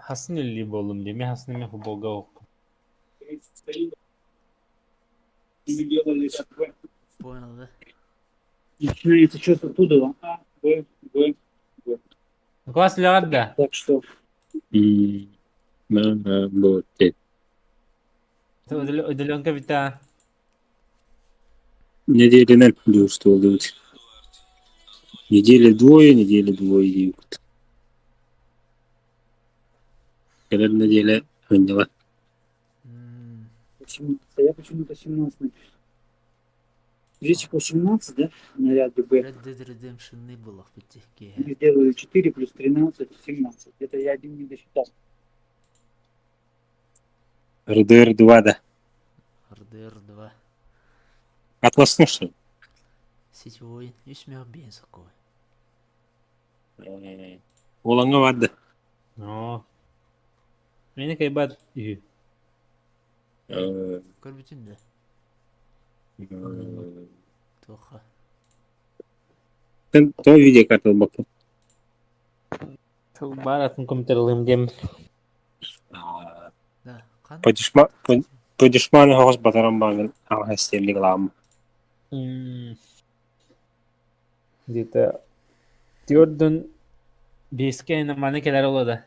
Хасын үллүү буоллум дии, мин хасын эмиэ футболга оҕуппун. Понял, да? Начинается счет оттуда. А, Б, В, В. Класс үлэҕэр да? Так что Работает. Удаленка бүтэ. Неделянан дьуустуоллубут. Неделя двое диэбит. Кэлэр нэдиэлэ сынньалаҥ. 18. А я почему-то 17 написал. Здесь 18, да? Наряд Б. Red Dead Redemption буоллахпыт дии киэһэ. Мы сделали 4 плюс 13, 17. Это я один не досчитал. РДР 2 да. RDR 2. Атласны что ли? Сетевой үс мөөх биэн сокуой. Уолаҥҥа бар да. Оо. Мени кайбат үһү. Көрбүтүн да. Туохха. Сен тоҕо видеокарта ылбаккын? Баар атын компьютер ылыам диэм. Да, хан. Подешманы хоҕус батаран бааҥын аҕа истиэмник ылааммын. Где-то түөрдүн биэскэ маны кэлэр ола да.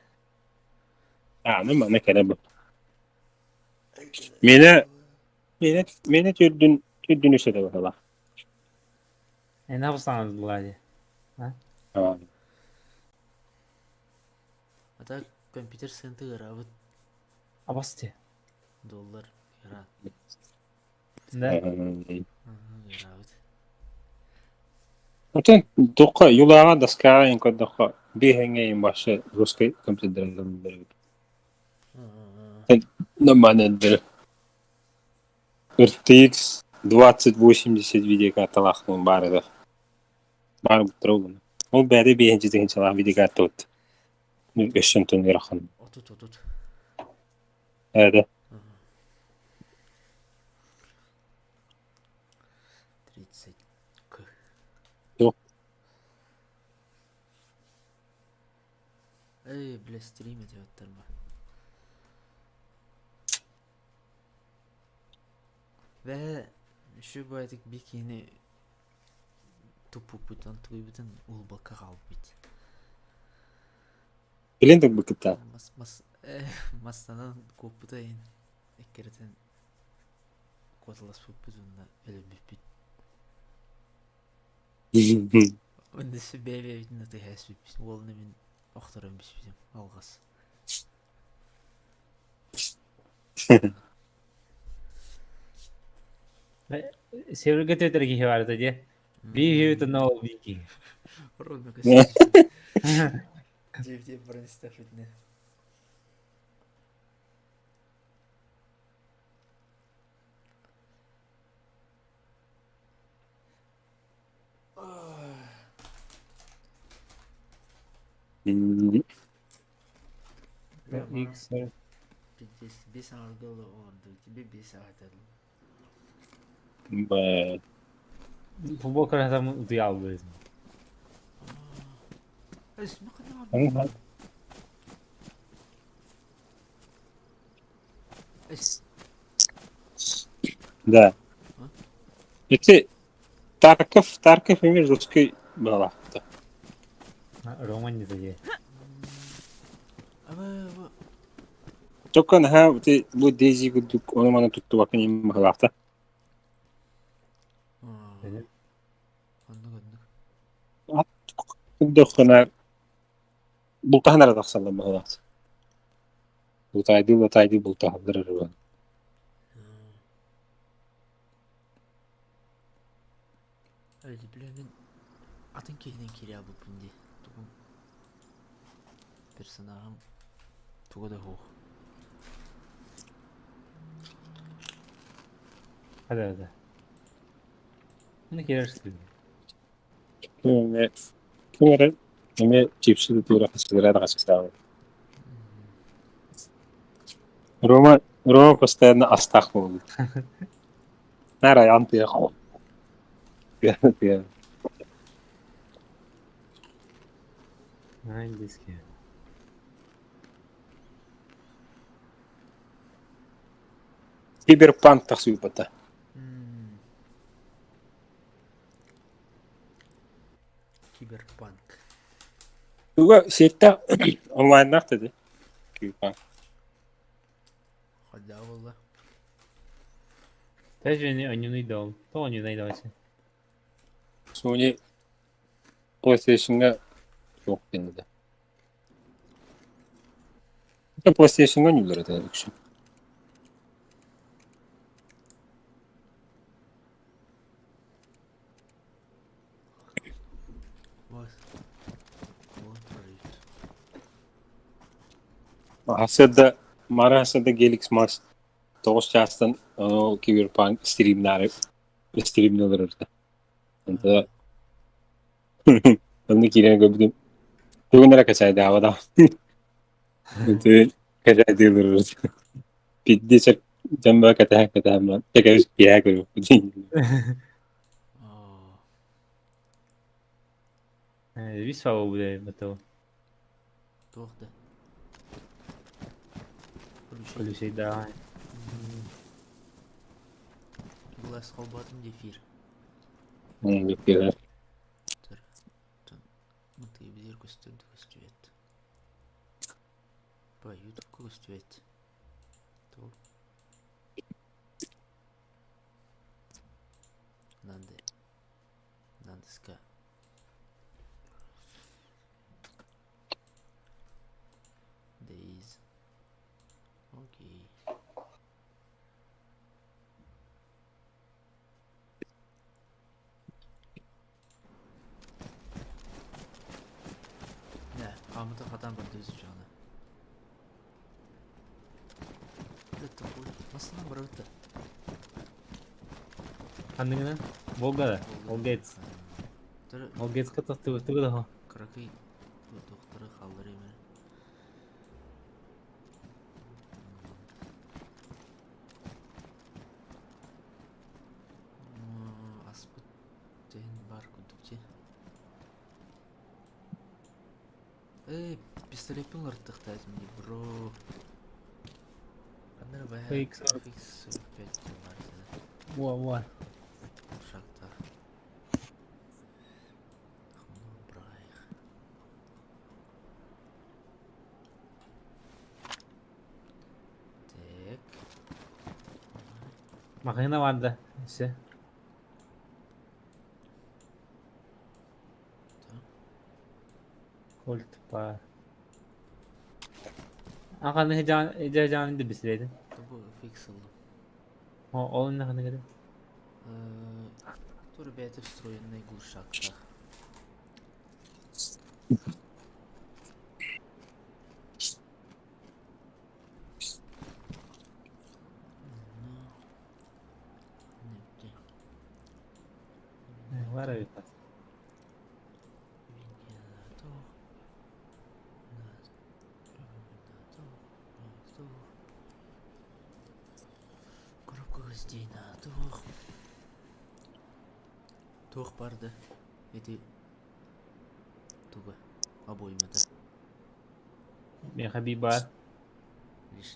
Ааны маны кэлэ бу. Миэнэ миэнэ миэнэ түөрдүн түөрдүн үс этэ быһыылаах. Эн абысаҥыз буолаа дии. Аа. А так компьютер сыанты ыараабыт Абас дии. доллар ыараан. Да. Ыараабыт. Отон туохха юлааҕа доскаҕа ин көрдөххө биэһэҥҥэ ин башы русский компьютердарын бэрибит. Нормально бэрэ. RTX 2080 видеокарталаахтын баар этэ. Баар буттара Ол бэйэтэ биэһинчи тыһыынчалаах видеокарта вот. Өссө онтон ыарахан. Отут отут. Эдэ. 30 к. Туох? Эй, бля, стрим идет ба. Бээ, үчүгэй бикини туппуппутун туйбутун улбакка хаалбыт. Билин туппуккута. Мас мас мастанан куоппута иһин эккирэтэн куоталаспыппыт уонна өлөрбүппүт. Уонна бэйэ-бэйэбитин ытыһа түспүппүт. Уолуна мин охторон бүспүтүм алҕас. Севергэ тетер киһи бар этэ дии. Биир но вики. Ровно көстүү. Дьиэбитин баран истэхпитинэ. X Пиздец, бес аргалы олорду, тебе бес аатал. Б. Футбол красам утуйалбыз. Да. Ити Тарков, Тарков эмиэ русский баҕалаахта. Рома не дає. Только наһаа ити бу Дейзи курдук ону-маны туттубакка ньим баҕалаахта. Оннук оннук. Курдуххуна бултаһан эрэ тахсаллар баҕалаах. Бултаайдыы бултаайдыы бултаһаллар эрэ. Бля, мин атын киһинэн киирэ албыппын дии. Тугум персонажым туга да суох. Hadi hadi. Bunu girersin. Ким ким эрэ эмиэ чипсы тутуура хасыгыра хасыстаабыт. Рома Рома постоянно астаах буолбут. Наар айаҕын тыа тыа Ай, диски. Киберпанк тахсыбыта. Киберпанк. Туга сетте онлайннаах dedi. Киберпанк. Хайда буолла? Тэжени онньунуй да ол. Тоҕо онньунай даҕачы? Sony PlayStation'га суох диэн PlayStation'га оонньууллар этэ үксүн. Сарсыарда Мара сарсыарда Геликс Макс тоҕус чаастан ону Киберпанк стримнаары стримни олорорто. Онто онно киирэн көрбүтүм тугун эрэ качайдаабатах. Качайдыы олорор. Пиздец дьон баа кэтэһэн кэтэһэн баран тэкэбис киэһэ көрүөхпүт. Вис фау батыл. Туох да. Полюсейдаҕа. Глаз холботум дефир. Эфир. Мытыйбытыгар көстөр да көстүбэт. Бай, ютубка көстүбэт. Туох? Надо. Надо ска. Days. Окей. Нэ, хаамыта хатаан бардыбыт дьоно. Массыына барабыт да. Ханныгынан? Волга да? Волгец. Волгецка тахтыбыт да. Кыракый доктора хааллар эмэ. Аспыт дьэһин баар курдук дии. Эй, пистолеппин уларыттахтаатым дии, бро. Ханна эрэ бая FX45 диэн баар этэ. Во, во. Шахтар. Брайх. Так. Махина барда. Все. Кольт па. Аҕаны дьааны да бисилэйдин. Бу фикс ыллым. Ол инне ханы кэлин. Тур бэйэтэ встроенный глушактаах. Бар эбит. Коробка гвоздей туох туох бар да ити туга обоймата Миэхэ биир баар.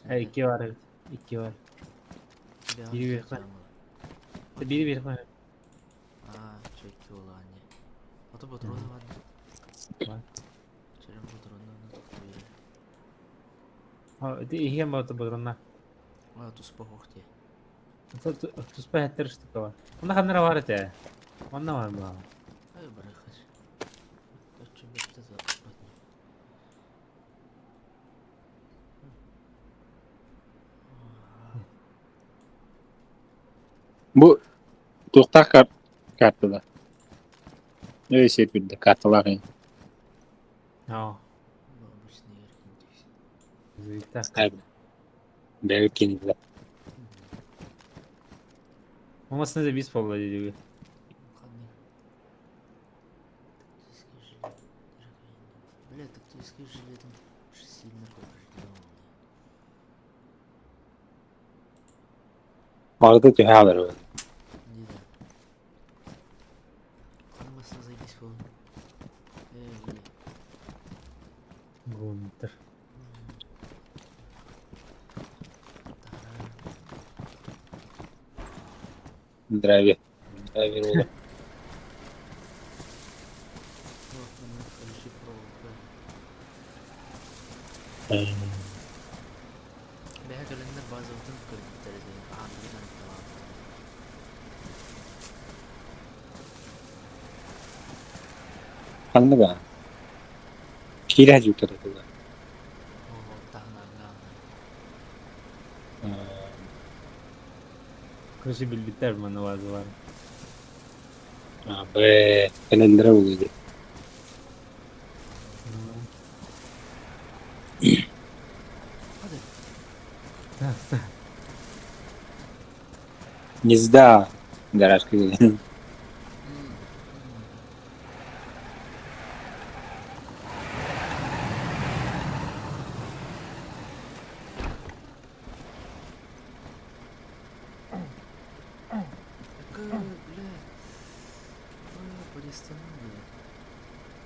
Икки бар эбит. Икки бар. Биир биир Биир биир Аа, чөккө буолаҕын дии. Ото ботуруона бар Бар. Чөрөм ботуруонна тохтуйар. Ити иһиэн бото ботуруонна. Аа, туспа хоох дии. Туспа хэттер штука бар. Онно ханнара бар этэ. Онно бар баа. Ай, барыхыр. Оччо бэртэ заппат. Бу туохтаах картада? Эй, серверде карталаах ин. Аа. Обычный верхний Бэйэ кинилэр. Мамасына да бис буолла дии. Тактический жилет. Бля, тактический жилетом сильно поврежденный. Барыта түһэ хаалар. Не да. Ханымасына заебись буолла. Э, бля. Гунтер. Таран. Драйвер. Драйвер уола. Бэһэ кэлэннэр базабытын көрбүттэр этэ, ааннарын арыйталаабыттар. Ханна баар? Киирэ сылдьыбыттар этилэр. Оо, таһынааҥҥа ааннар. Короче, билбиттэр манна базалар. А, Б. Кэлэллэрэ буолуо дии. Hadi. Гнезда. Гаражка диэн. Какая, бля. Ой, приостановили.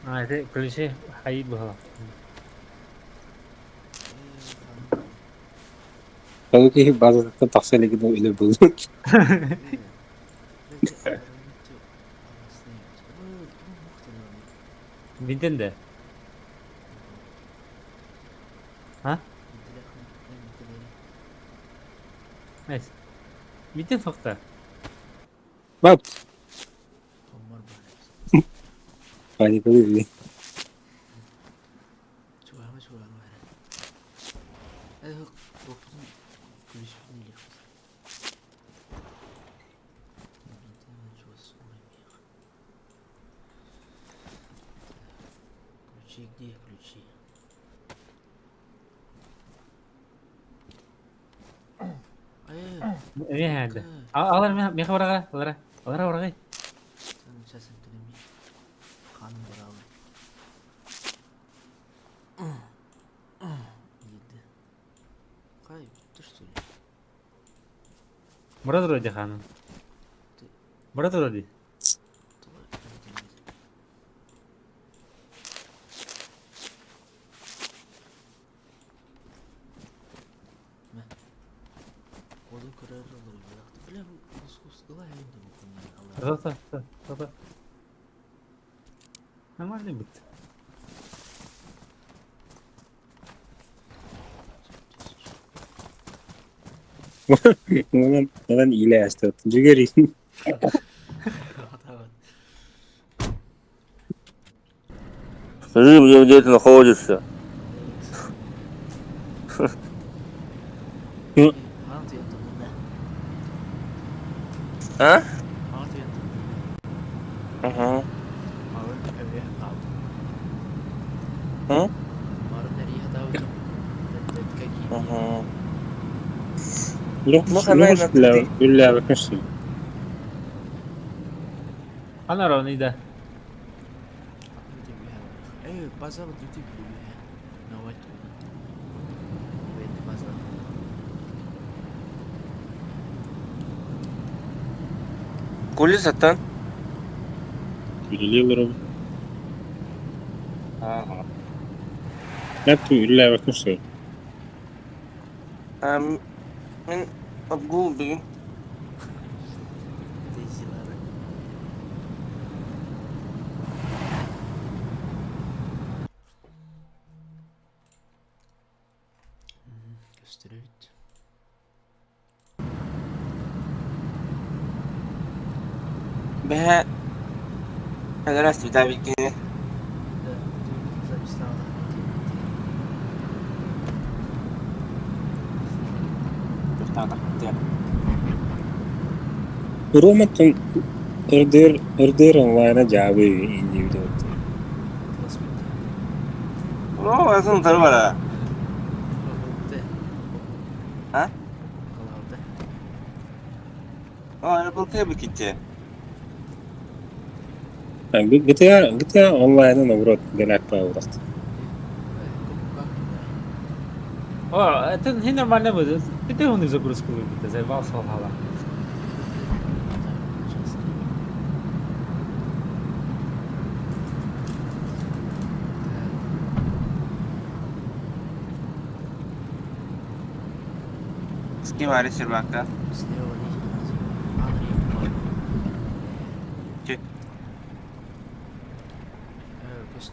А, это ключи хаит было. Ол киһи базатыттан тахса илигин үлэ булбут. Бинтен да? А? Найс. Бинтен соқта. Бап. Паникалыы. Ключи где ключи? Эмиэ ханды. Алар меха барага, алара. Алара барагай. Сейчас Ханым баралы. Еды. Кай, ты что ли? Брат вроде ханым. Брат вроде. Odun kırarı olur. Бля, Та-та-та. Нормальный быт. Онон онон иилээстэ. Дьүгэр Скажи мне, где ты находишься? А? Угу. М? Угу. Үллээбэккин сөп. Ана ровно да. Кули сатан? Үлэлии олоробун. Ага. Үллээбэккин сөп. Мин обгул бүгүн. Gösterebilir. Бэһэ Раз Виталий. Роматтан РДР РДР онлайна дьаабы индивидуал. О, азын тарбара. А? О, это был кебеките. GTA GTA онлайна наоборот галак паураст. О, это не нормально будет. Ты он загрузку выбит, заебался халала. С кем Арис Сербака? Слева.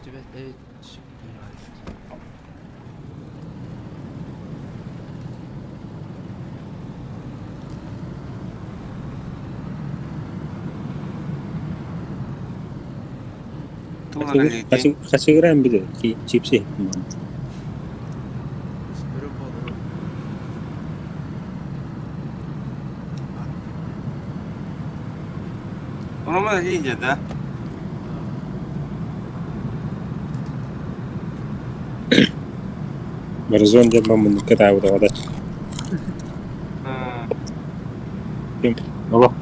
Көстүбэт эбит Хачыгыраан билэр, чипси Рома лидер, да? Warzone диэн муннукка таабытаҕа Олох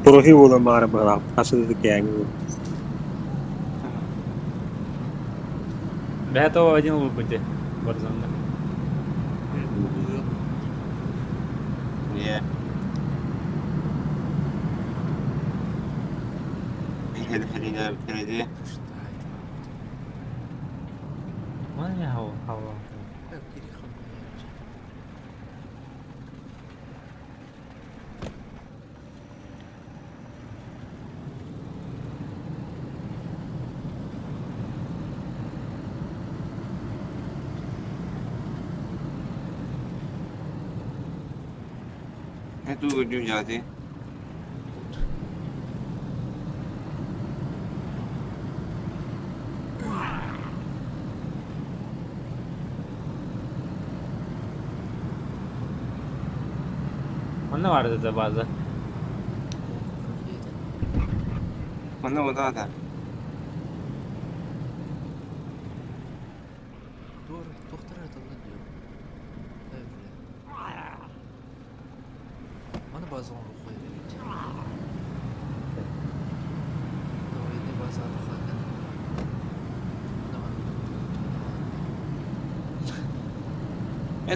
профи буолан баҕара быһалаах хасыты кээҥи Бэһэ того один ылбыт Warzone. Yeah. Ту дьүдьаати. Онно vardı da bazı. Манна удаата.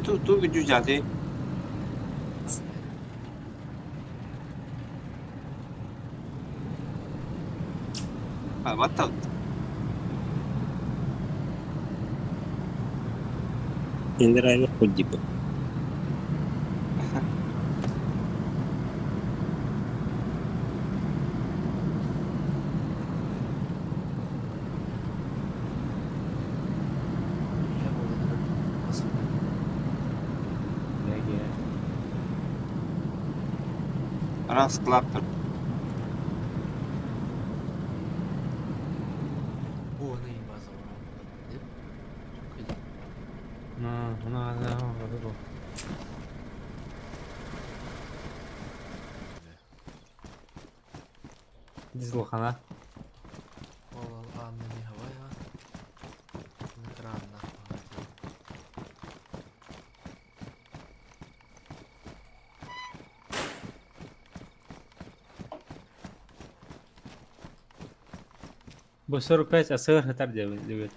Ту ту дьүдьаати. А, баттал. Эндер ходдип. Раз клаптер. Дизлухана. Бу 45 асыр хатар дебет.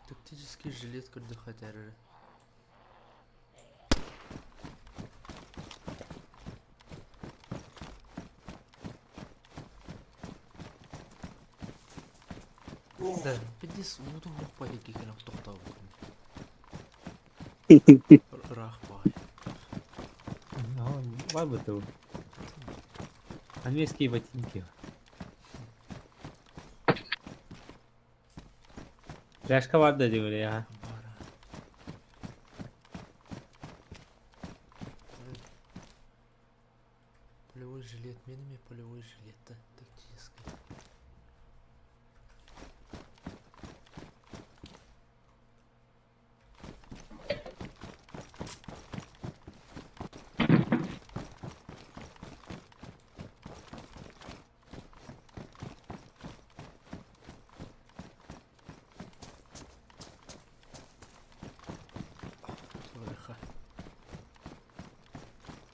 Тактический жилет көрдөхөтөр. Да, пидис ууту хоппай кикелен тохтообукун. Ыраах баҕай. Бар быту. Армейские ботинки. Флешка бар да диyor ya. Полевой жилет. Менеме полевой жилет да тактический.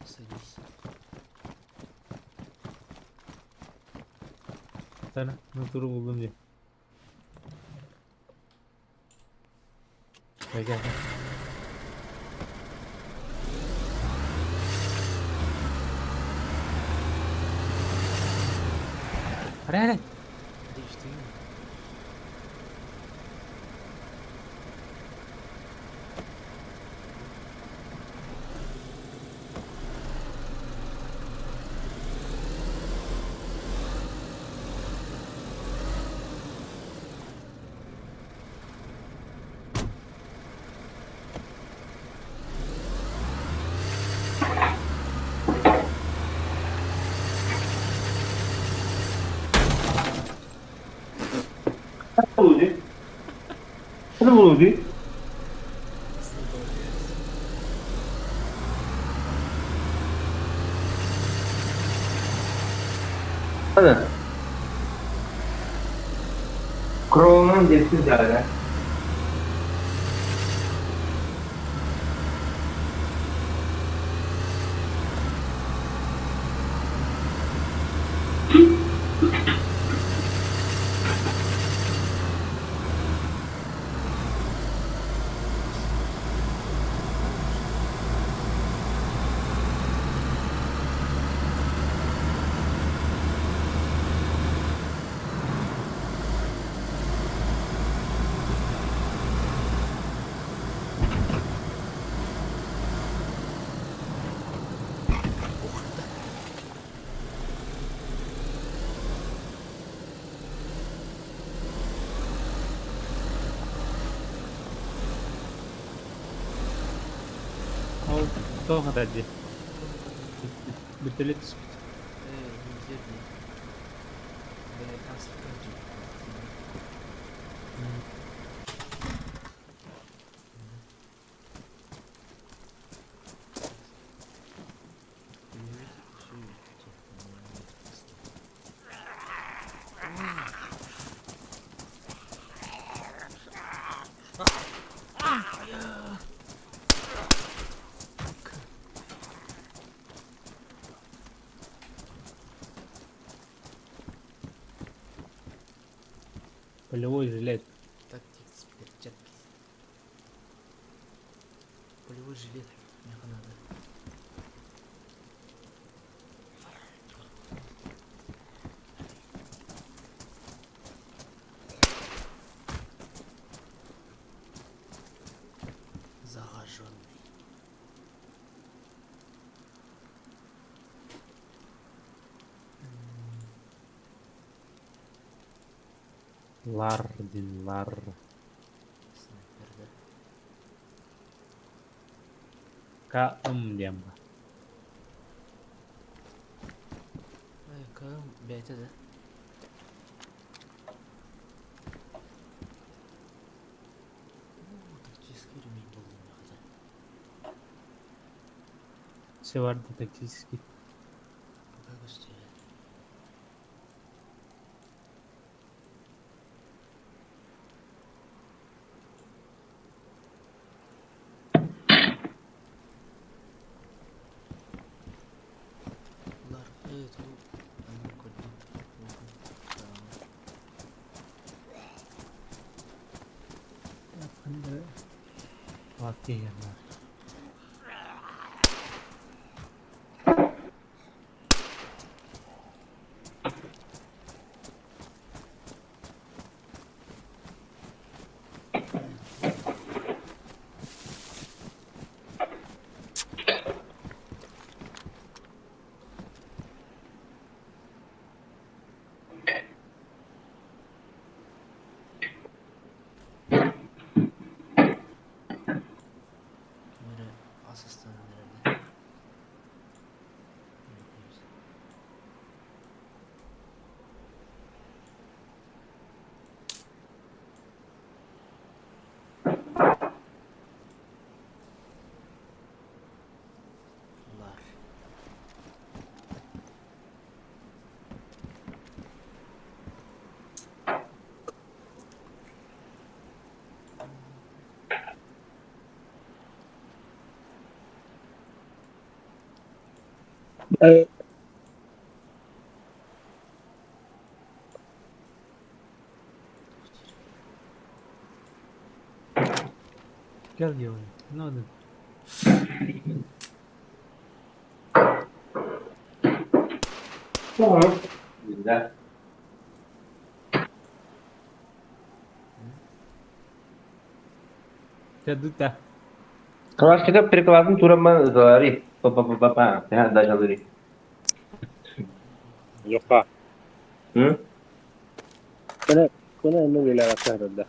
Садись. Sana motoru buldum diyor. Gel gel. Hadi hadi. Değiştireyim mi? Буолуо Это буолуо дии. Кровынан диэки дьаара. Ол туох этэ дии? Бүтүлү түспүт. Полевой жилет. Тактикс перчатки. Полевой жилет. Мне надо. Зараженный. Лар диэн лар. Снайпер, да? КМ диэн баар. Ай, КМ бэйэтэ да? Тактический ремень буоллун хата. Все бар тактический. Пока гостей. Лар, это Окей, да. Ким эрэ асыстанан эрэрдэ. Лар. Gel diyor. Ne oldu? Да. Дядута. Классика прикладын тураман ызалари. Па-па-па-па-па. Даже Леха, М? كنا نقول لا سهل ده.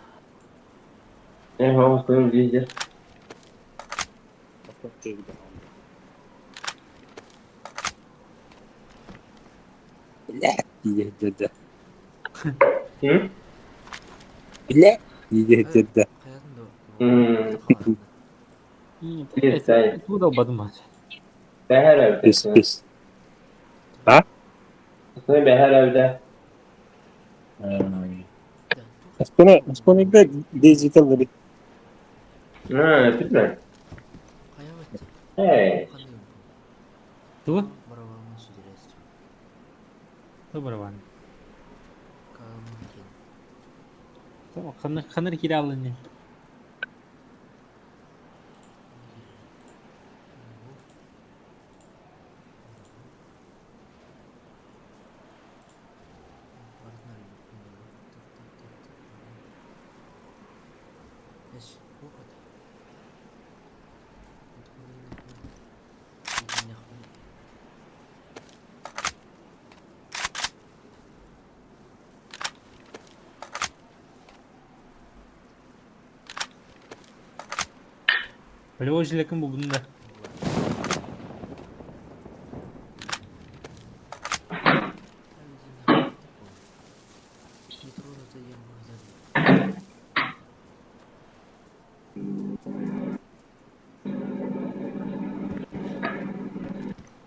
Eh, vamos con un día. لا ده М? Бля! Диэхтэрдэ. Хайатын да М. Это туда подумать. Бэһэр Пис эбит. пис. А? Бэһэр эбит. Аскона аскона digital бит. Аа, бүтмэ. Хайа Эй. Ту? Барабанын сүдүрээс. Ту барабан. Каамын кин. Ханна ханна киралыны. Полевой жилекин бу бунда.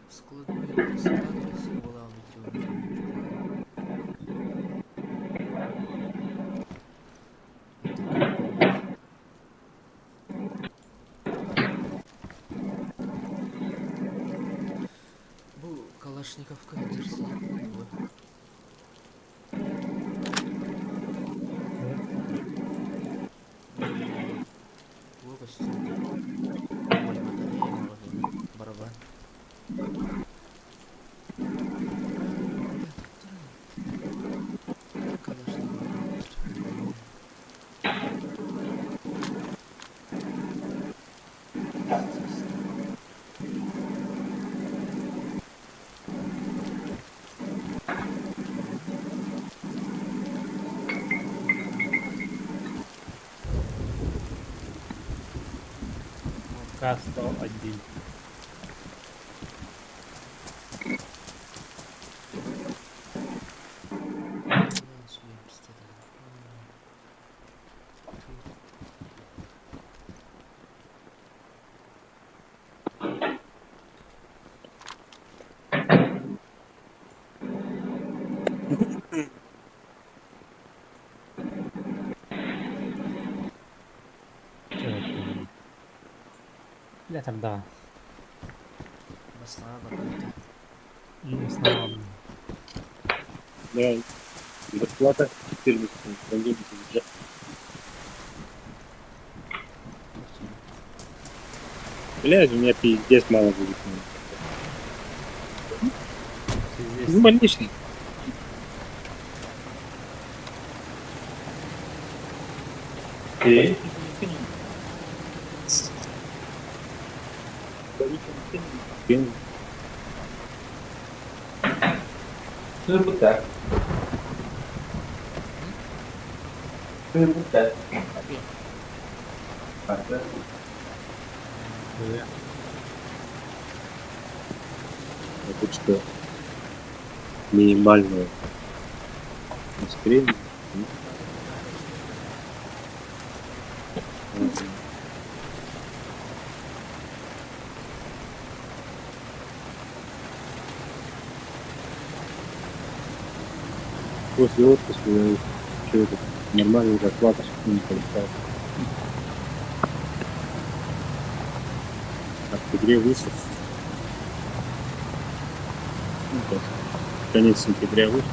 Складной склад була. Бу Калашниковка дерси. Барабан. К-101. Ля там да. Бастана барбыта. Не знаю. Да. Зарплата 14 бюджет. Блядь, у меня пиздец мало будет. Ну, больничный. Окей. Сыр бутта. Сыр бутта. Бата. Это что? Минимальную ускорение. После отпуска я что это нормальную зарплату не получал. В октябре вышел. Ну, как, конец сентября вышел.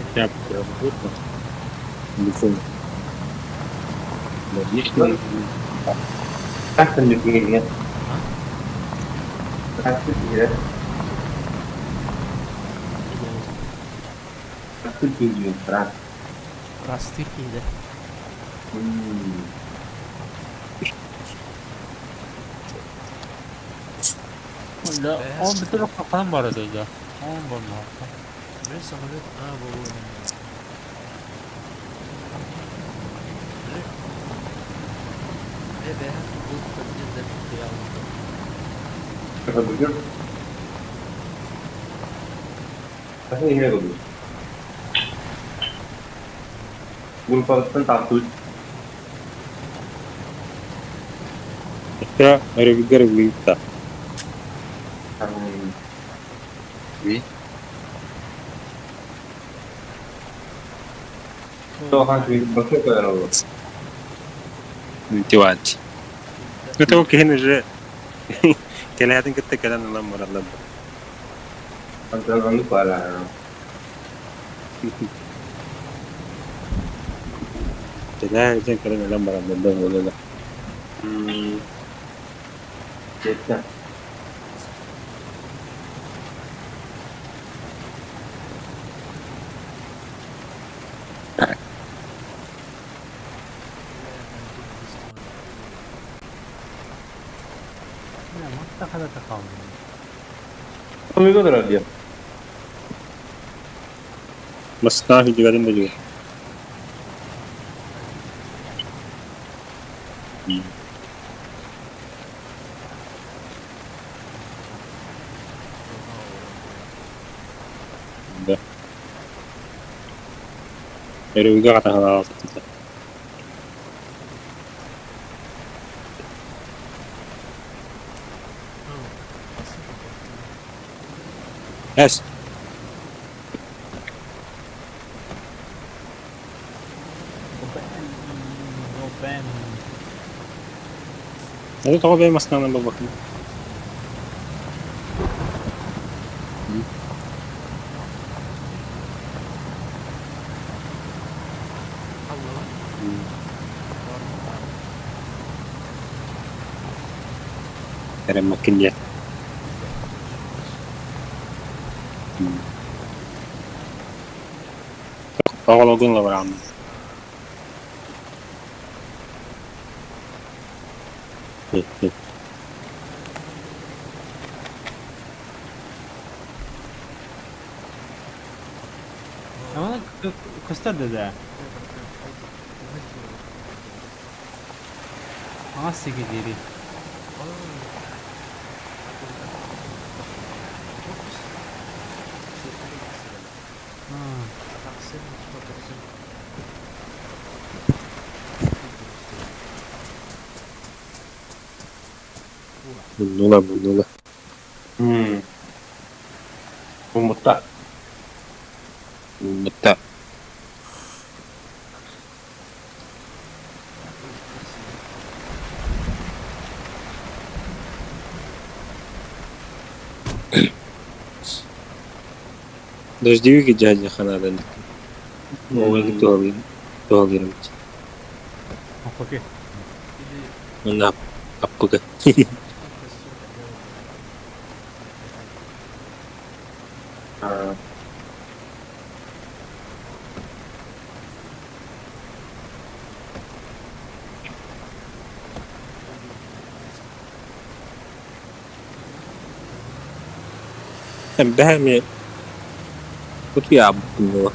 Октябрь работал. Не помню. Больничный. Как там нет? Как ты играешь? Как ты играешь, брат? Растыр кейді. Да, он битер капан бар иде да. Он бар. Бір самолет, а, бұл Бе, бұл кабинет Как будешь? Как ты играешь? Группабыттан тахсыбыт. Өссө өрөбүлгэ өрөбүлүйбүт Туохан бакы көрөр олор. Иванович. Это ол киһин уже кэлээтин кытта кэлэн ылан бараллар. Антон бара. Кэлээ дьэн кэлэн ылан бараллар да буолла. Жетті. Комиго дорогие. Бастаах үдүгэрин да үчүгэй. Да. Өрүүгэ хатаһалаабыт. Эс. Ол тоҕо бэйэм астанан буолбаккын? Эрэммэккин диэн. Оҕолоргун лабыраҕын. Көстөр да Хаҥас сиги диэри. Муннула, муннула. Муммутта. Муннутта. Дождевик дядя ханадан. Оҕуйдук туһалыырым. Окей. Уонна аппыга. Бэһэ эмиэ утуйаабыппын дуо?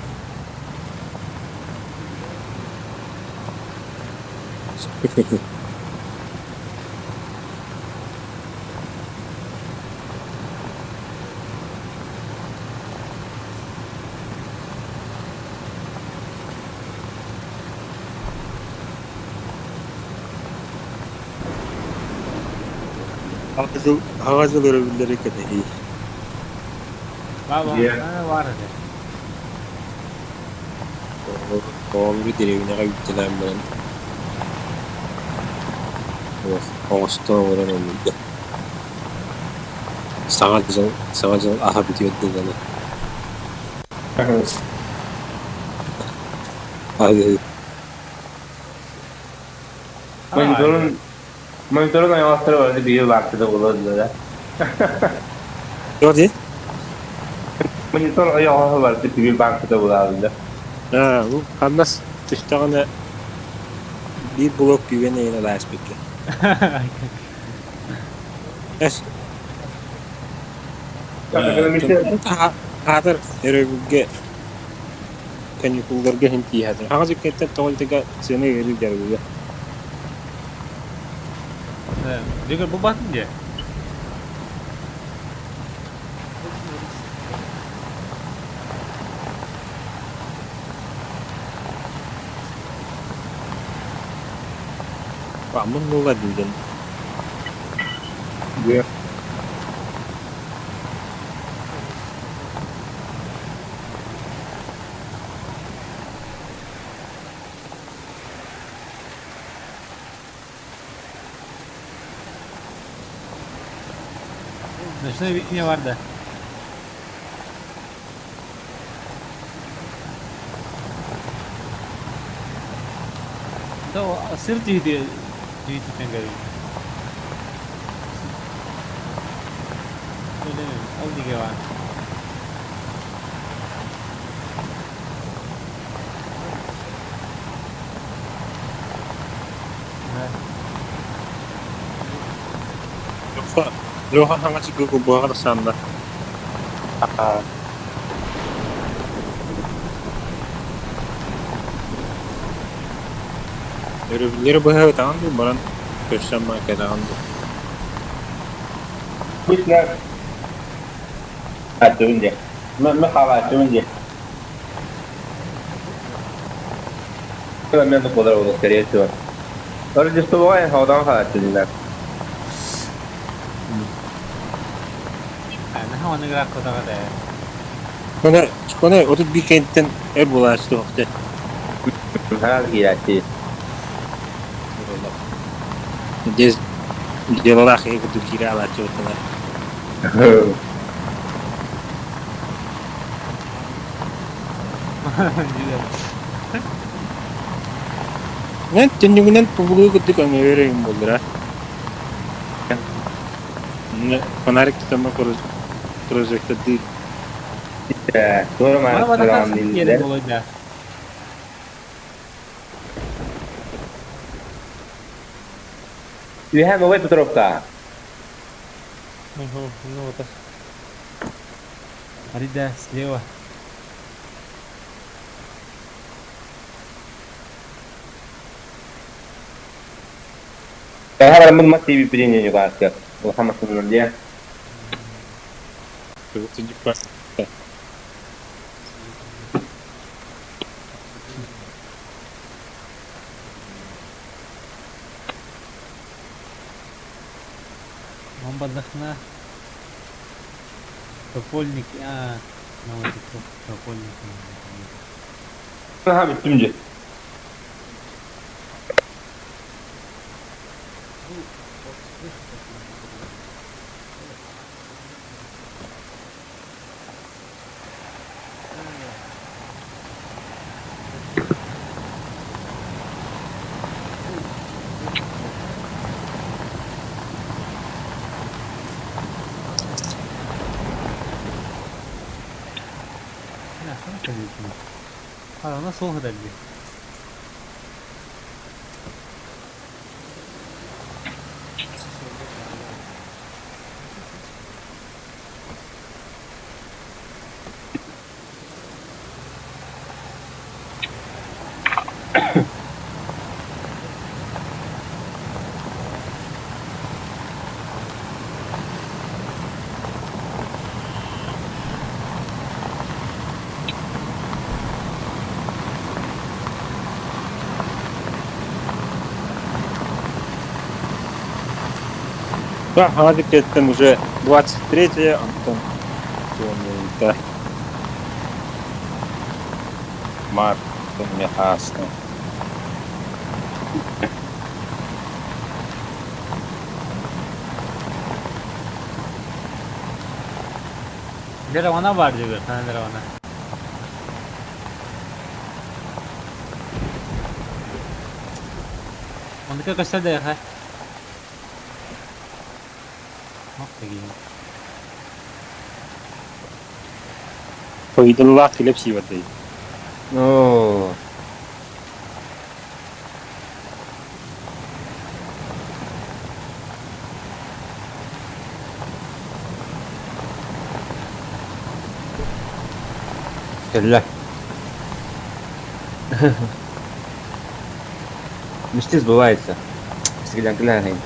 Аҕа дьыл өрөбүллэри кэтэһии. Баар этэ. Оҕолору дэриэбинэҕэ үүттэлээн баран оҥостон олорон ылларда. Саҥа дьыл, Саҥа дьыл аһа бүтүөр дылы Мониторун мониторун айаҕастара барыта биир баартыда буолар да. Туох дии? Монитор ойоҕоһо барыта биир баартыда буолар да. Аа, бу хамнас түстэҕинэ биир блок күүгэн эйэн ылааспыкка. Эс Аатар өрөбүлгэ каникулларга иһин тииһэтин. Хаҕа дьиккэттэн тоҕо итигэ сыана ыарыы дьарыгыга. Дьөгөр бу батын дии. Аммын буолла диэн. Ночное видение бар да? Да, сыр тиһити тиһититтэн көрүҥ. Ол диге бар. Леха, Леха хаҥа чыгы буһаҕар санна. Өрөбүллэри быһа ытаҕын дуу, баран көрсөн кэтэҕин дуу? Обычно хааччыбын дии. Мы хаалааччыбын дии. Мен буолар буолуох, скорее всего. Рождествоҕа хоодоон хаалааччы дилэр. Наһаа аныгыраах кутаҕа да. Коне, коне, 31 кэнниттэн эр буолааччы туохта. Хаал киирээччи. Дез делалаах киһи курдук киирэ алааччы бутталар. Мен түннүгүнэн пубулуу курдук өҥөйөр буоллара. Фонарик тутама прожектордыы. Туора Мана мааны киэрэ буолуйда. Үһэ Новой Петровка. Ну вот. Арида слева. Эһэ бараммын мас тиийбиппитин Ньукааска. Улахан массыынанан диэ. Он бардахна. Топольник, а, ну вот Топольник. Наһаа бүттүм дьэ. Она суох дэлби. Да, Хадик уже 23 Антон. Да. Марк, Михасна. Деравана бар диyor, tane деравана. Оннука көстөр да ha. Ох, Файдаллах килеп сивердей. Оо. Кэллэ. Мечты сбываются. Сиглянкалаахин.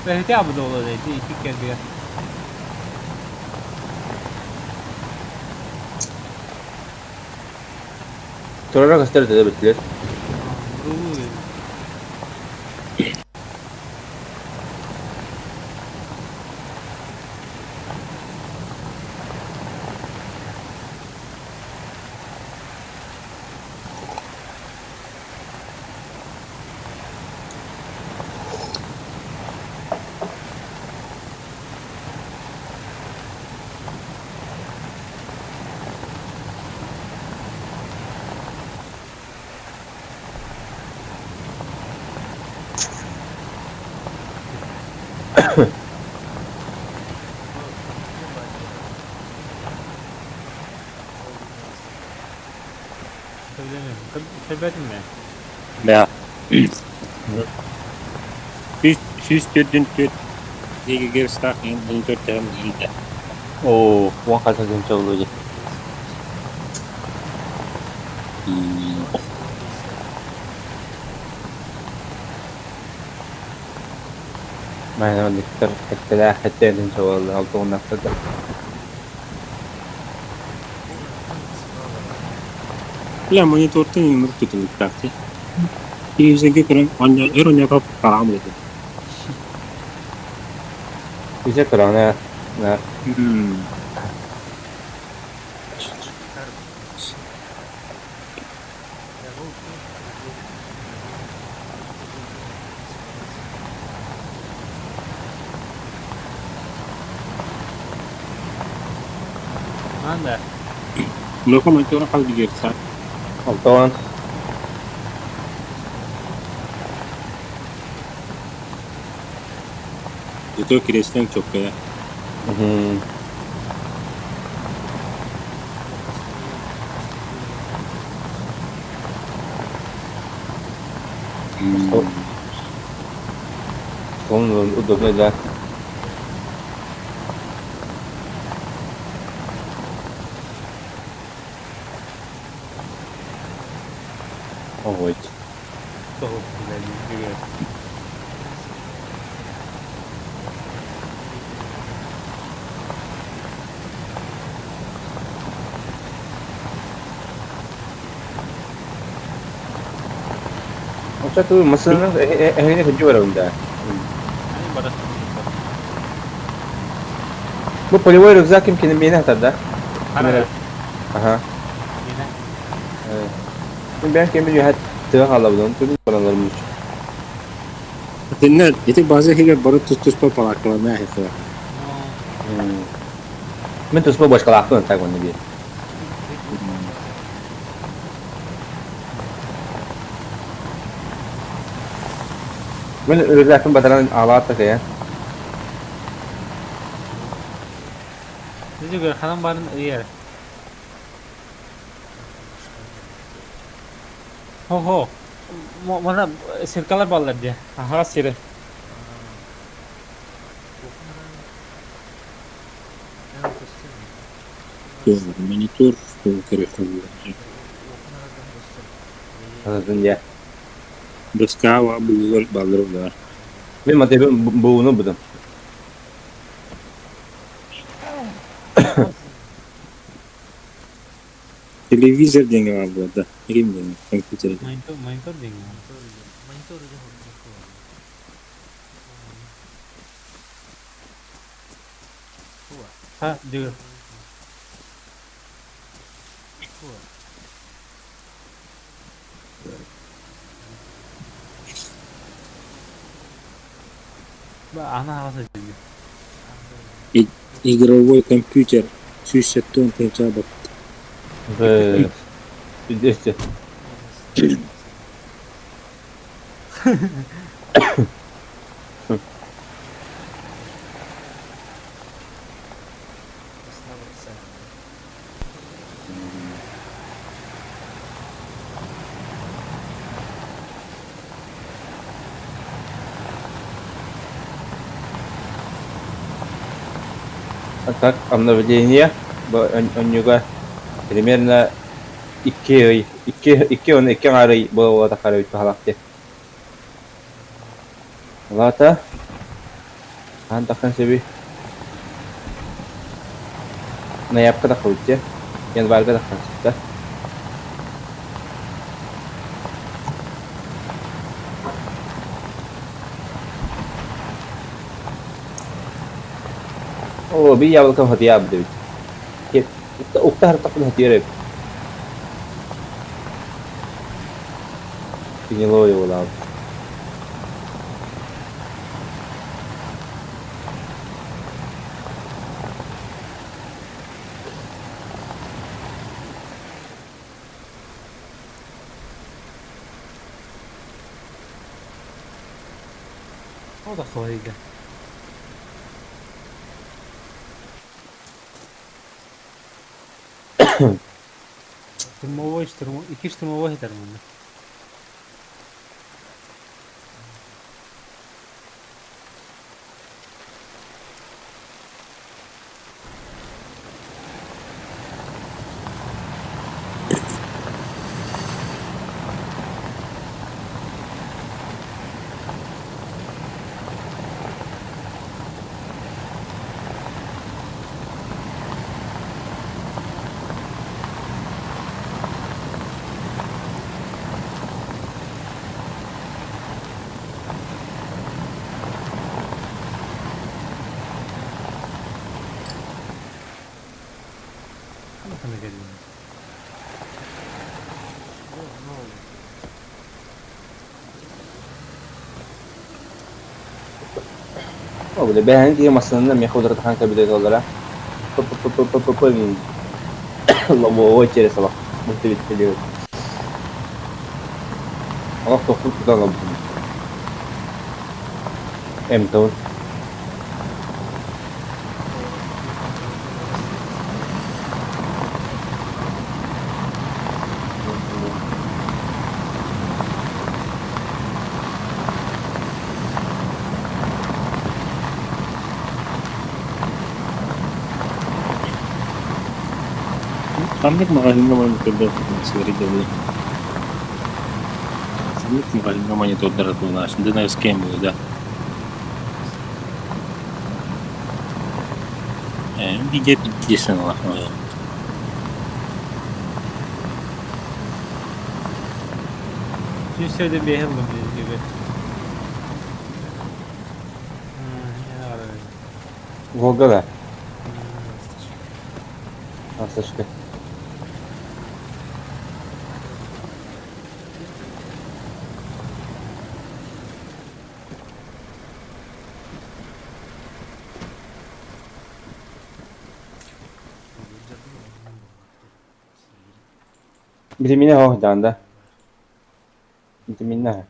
Бэһити абы долу дейdi iki kere. Турара көстөр да бүттүлэр. Көрбөтүм мен. Да. 104 гигагерцтаах монитор тэһэн иитэ. Оо, уон хаса тыһыынча буолуо дии. Майна Виктор сэттэлээх сэттэ тыһыынча буолла, алта уон ахсата. Бля, монитортан инник тутулуктаах дии. Телевизорга көрөн оонньоо өр оонньоото хараҕым ыарыйда. Үсэ кыраҕына на Анда. Локо монитора хас гигагерца? 60. Зато креслен чоккая. Он удобно, да. Ой. Тоҕус билэр. Оча ту масына эһине хүнжү барабын да. Ани барас. Бу полевой рюкзак ким кинин бейне хатар да? Хара. Аха. Yine. Мен кем бир хат тыга халабыдын, түбүн бараларым үч. Тиннер, ити база хигер бары тус-туспа палакларына хихла. Мен туспа башкалаактын так онны бир. Мен рюкзактын батаран алаат такая. Sizi gör hanım barın yer. Ho ho. Bana sirkalar ballar diye. Aha siri. Монитор көрөхтөр. Хазын я. Доскава булар балдыр бар. Мен матебин бууну будum. Телевизор деньги бар было, да. Рим деньги, компьютер. Монитор, монитор дейм. Ha diyor. Ana havası diyor. Игровой компьютер. Сүүс тон тынча бак. Б. Үдесте. А так, обновление оннюга примерно 2 2 2 он 2 ары было тахары халакты. Лата. Хаһан тахсан сөбүй? Ноябрьга тахсыбыт дии. Январьга тахсан сытта. Оо, биир яблоко хотуйаабыт эбит. Укта хартахпын хотуйар эбит. Гнилой буолаабыт. О да хвалига. Штурмовой, штурмовой, икки штурмовой этэр манна. Ханна кэллиҥ? О, бля, бэйэҥ киһи массыынаны эмиэ кудратахан кэбилэтэллэрэ. П-п-п-п-п Лобовой через олох мультивиттелиир. Олох тохтуу тутан ылбытым. Эмтон. Ханнык маҕаһыыҥҥа монитордар сыарыйдылар? Ханнык маҕаһыыҥҥа монитордар атыылаһааччы Донецкай да? Ээ, видео пиздец 185 ыллым диэки. Волга да? Ласточка. Витамина оһ да. Витамина.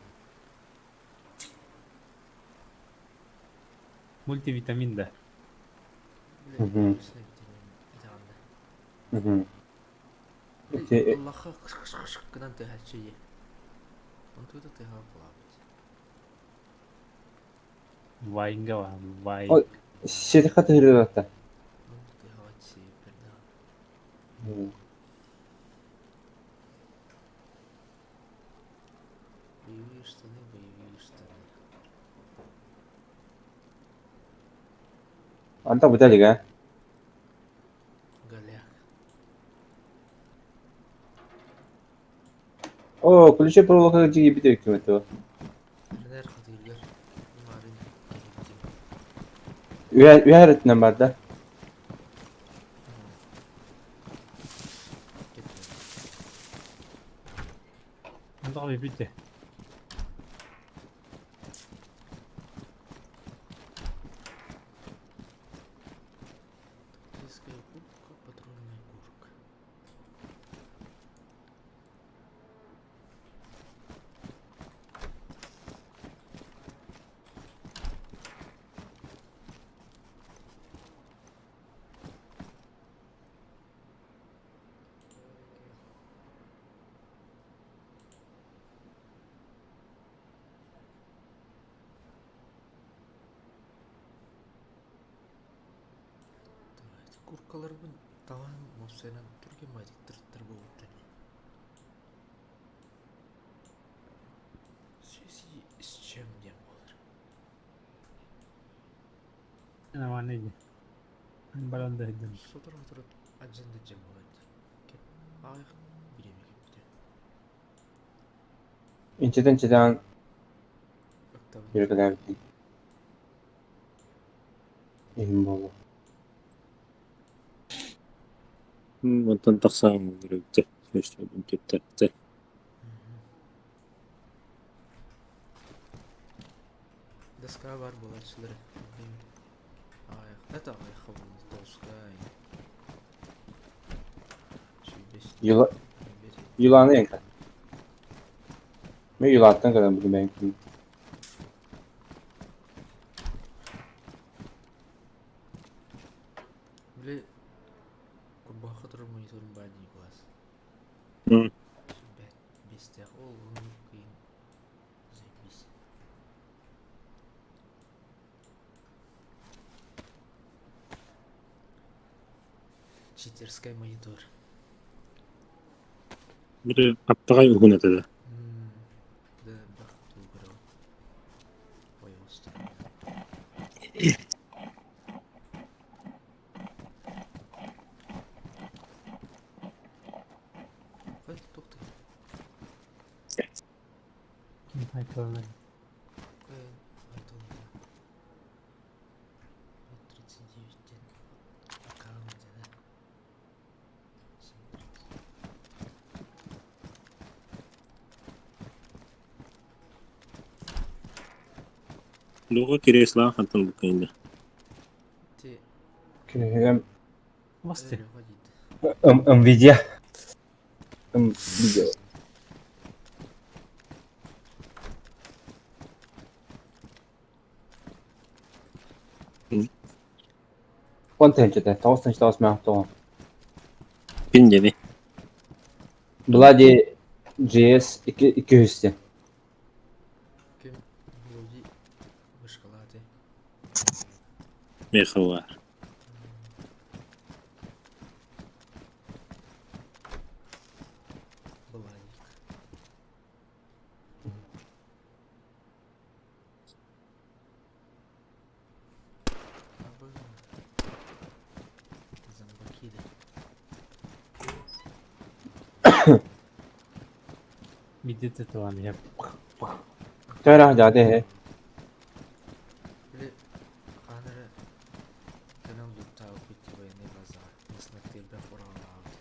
Мультивитамин да. Мгм. Мгм. Ити Аллаха гынан тыһаччы Онтута тыһа булабыт. Вайнга ва, вайн. Ой, сетиха тыһырыата. Тыһаччы перда. Боевые штаны, боевые штаны. Анта буталига. Голяк. О, ключи проволока жиги бите үкүмөтү. Нер хатыйлар. Марын келиптим. Үһәрэтинен бар да. Антон бите. Тактическая куртка, патрульная куртка. Курткаларбын таҕаһын муссайынан түргэн баайдык буолбуттар В связи с чем диэн буолар. Нормально иди. Баран да иһдим. Сотору-сотору адьын да дьэм буолар дии. Кэп аҕыйах бириэмэ кэлбитэ. Инчэтэн чэтээн Ыктабын. үөрэтэлээбитин иһин буолуо. Онтон тахсаҕын көрөбүтэ, түттэртэ. Доска бар буолааччылар аҕыйах это аҕыйахха буолла тоҕуска сүүрбэс Юла Юлааны эҥкэ. Мен Юлааттан көрөн билбэйим. Били курбахха турар мониторум баар дии класс. Сүүрбэт биэстээх ол кыйын заебись. Читерскай монитор. Били хаптаҕай уһун этэ да. Да бах тугу Ой, Хай, туох Айтыланар. Айтыланар. 39 диэн аккаунт этэ. Дуга креслаах хантан буккайда. Ти Кинигэм Басты. Nvidia. Nvidia. Уон тыһыынчата, тоҕус тыһыынча тоҕус мөөх тоҕо. Ким диэни? Bloody GS икки икки үһүс диэн. Ким Блуди вышкалааты. Михалар. Быланик. Абы. Зомбаки да. Видите туан я. Төһө дьаады эһэ. Били хаан эрэ кэлэн лууктаабыппыт дии военнай базаҕа массыынаттыы элбэх ураҕалаабыт.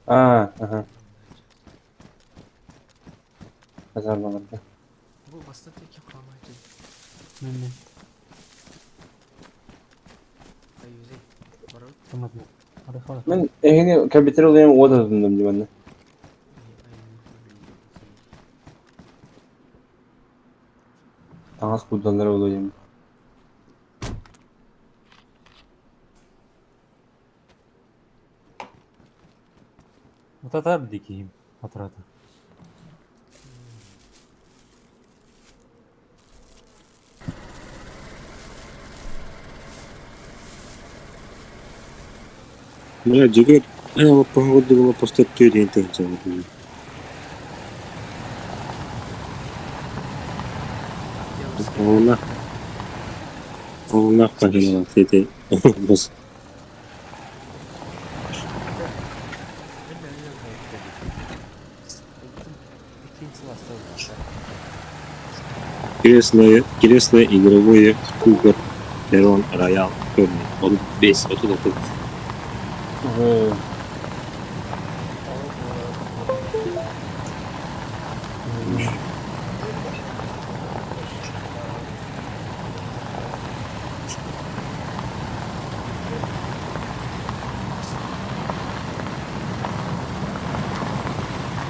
Аа, аха. Казармаларга. Бу массыына ким хаамааччы? Мен Аюзей. Барабыт. Томат. Арахала. Мен эһини компьютер ылыам уот отуннум дии манна. Таҥас курдаллара буолуо диэн. Утата дикиим отрата. Бля, дьөгүөр эн олоппоһун курдук олоппостор түөрүйэн тыһыынча Оҕолоох оҕолоох баһыылаах ити бус Кресло, кресло игровое Cougar Перрон Роял черный 35 39.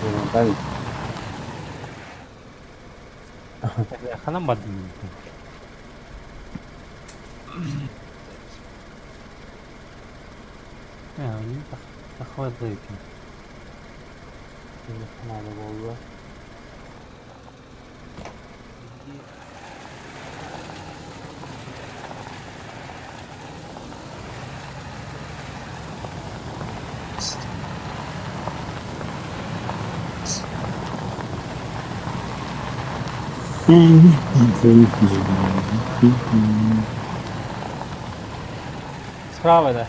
Мантан Ханан бардым. Тахвады екен. Телефон болды. Справа, да.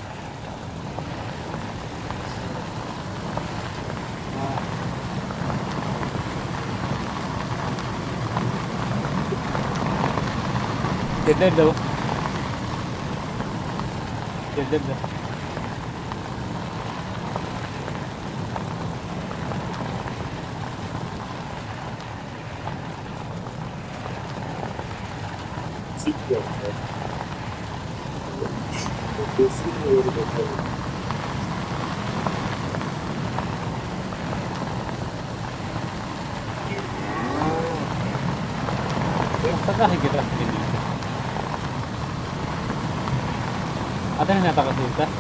Geldi de bu. Geldi de. Tagah kita ini. Ada yang nyata ke?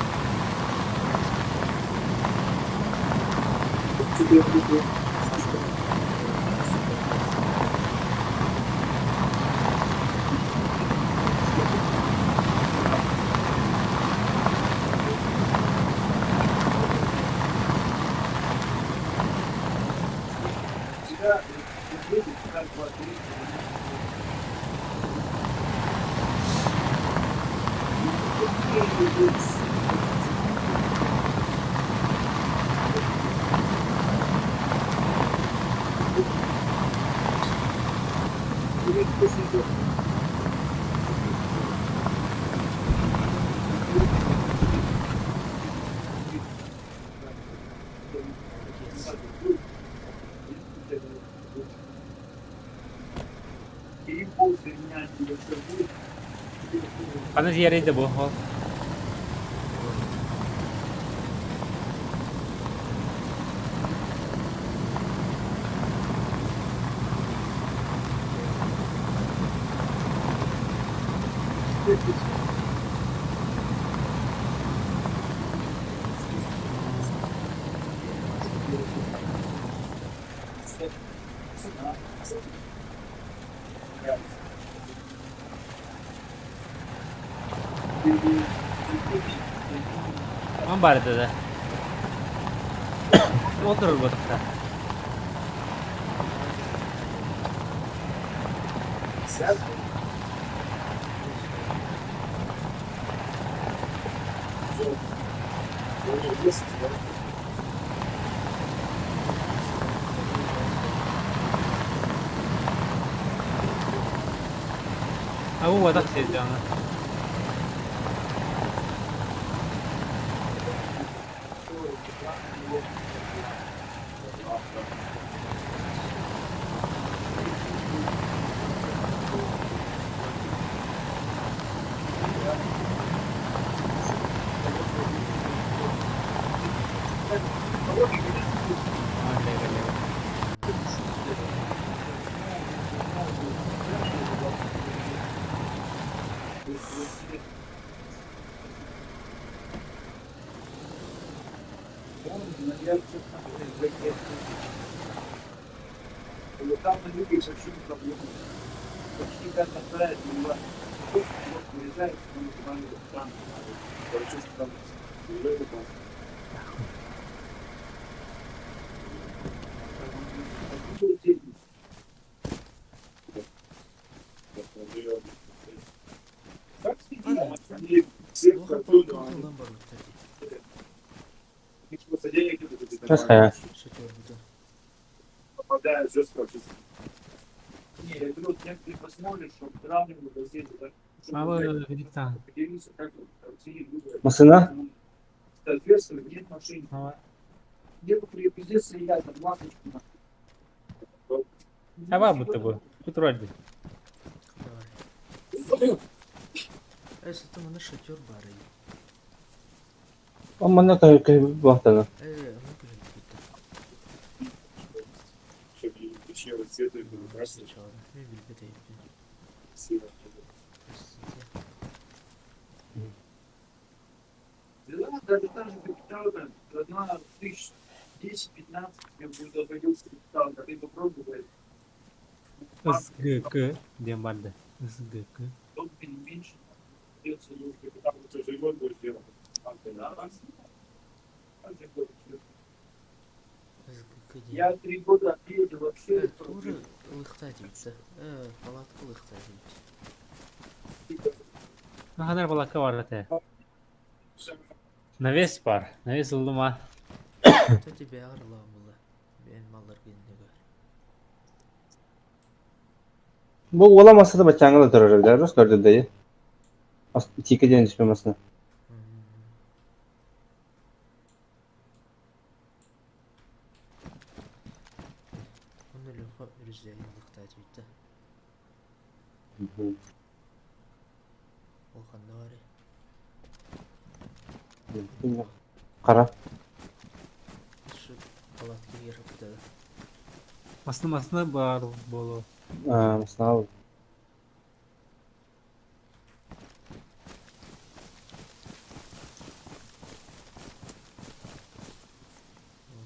Аны зиярейді bu. Ол. Man бар dedi. Oturur bu da. Abu vadak sezcanı. Улахан полкан бар бит. Сейчас хая. Шатер бутын. Aba birlikte. Masına? Ama Aba bu bu. Kuturardı. Давай. Эс, это мана шатер бар. Амана кай кай бахтана. Э, ну каже бит. Сначала. Мен билбет айыптын. Даже там же капитал, одна тысяч 10-15 тебе будет обойдется капитал, да ты попробуй, СГК diyen vardı. СГК. дом меньше, придется капитал. Да. Я 3 года ездил вообще. Тура Ылыахтаа этибит да. Ээ, палатка ылыахтаа этибит. Ханар балакка бар этэ. Навес бар. Навес ыллым а. Кстати, бэйэҕэр ылаҕын буолла. Бэйэн малларга иннигэр. Бу уола массата баччааҥҥа да турар эбит, рус көрдөрдөйү. Тиикэ диэн түспэ массына. Онно Леха үрүзээгин ылыахтаа этибит да. Ол ханна барый? Хара. Шу палатка иһигэр сыппыта да. Масына масына бар буолуо. Массына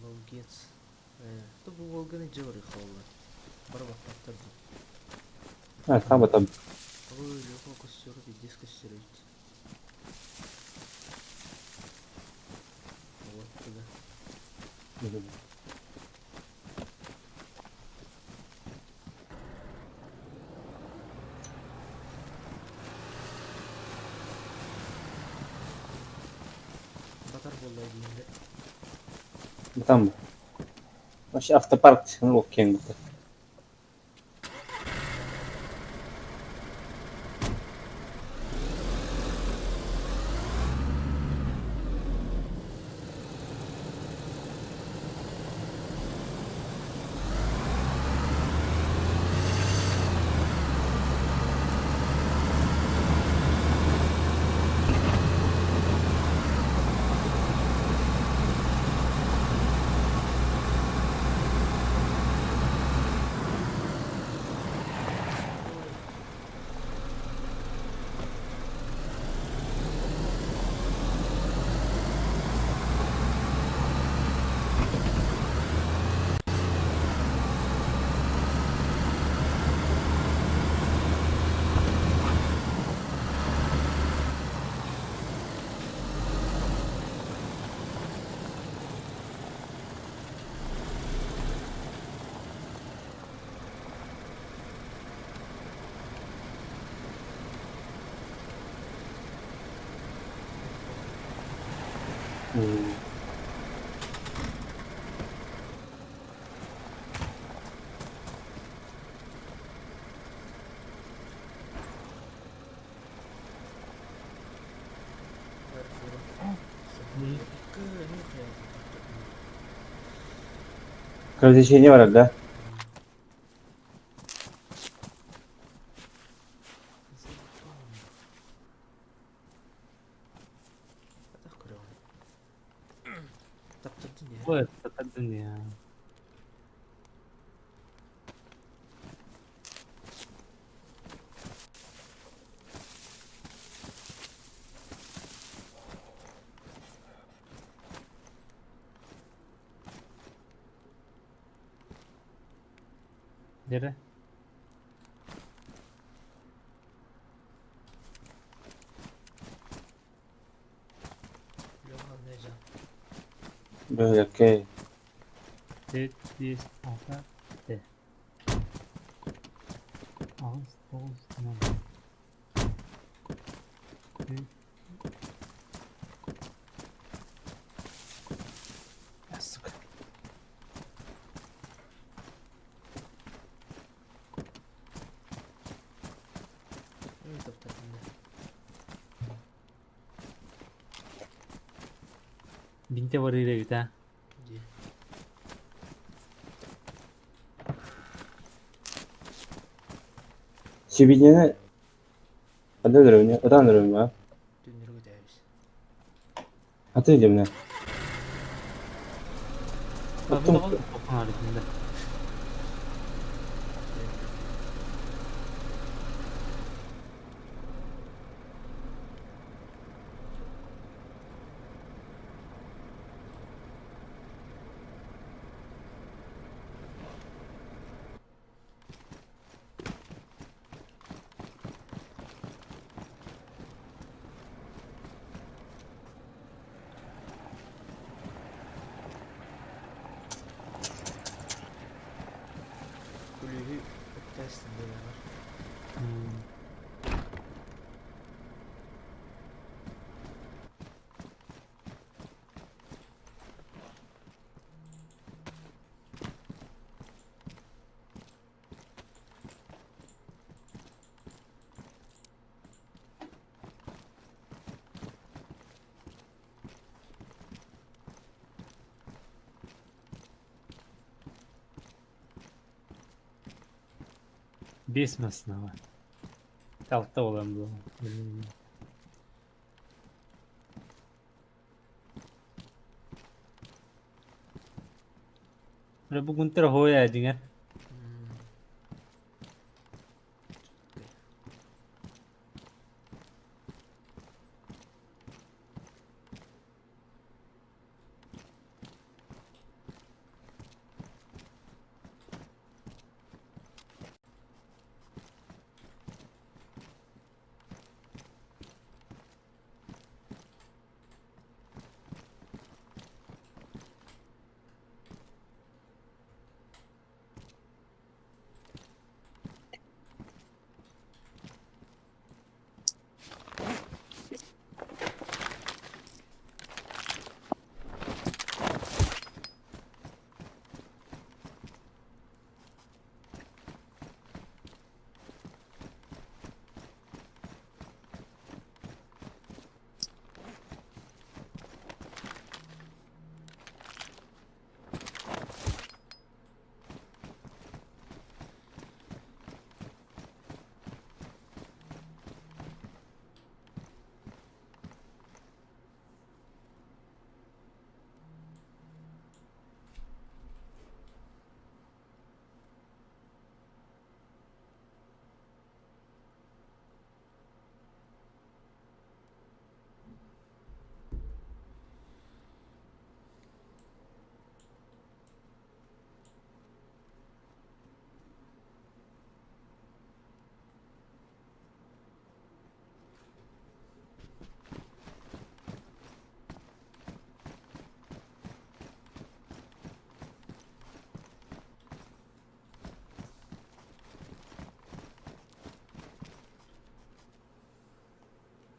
Молодец. То бу Волганы дьэ барыахха буолла. Бары баппаттар дуу. А, там это. Ой, Леха костер, пиздец костер ведь. Вот туда. Батар буолла диэн Там. Вообще автопарк ну, кең. Кровотечение бар, да? Ой, таптардын я. Nere? Böyle okey. 4, 1, 6, Т. Ağız, тоғыз, tamam. Ya, сука. Бинте бар эбит а. Сибиняны Ата дөрөвне, ата дөрөвне. Ата дөрөвне. Оттон стендэлээҕэр. Биэс массыынаҕа. Алта буолан буолуо. Эрэ бу Гунтер оһуой ээ дьиҥэр.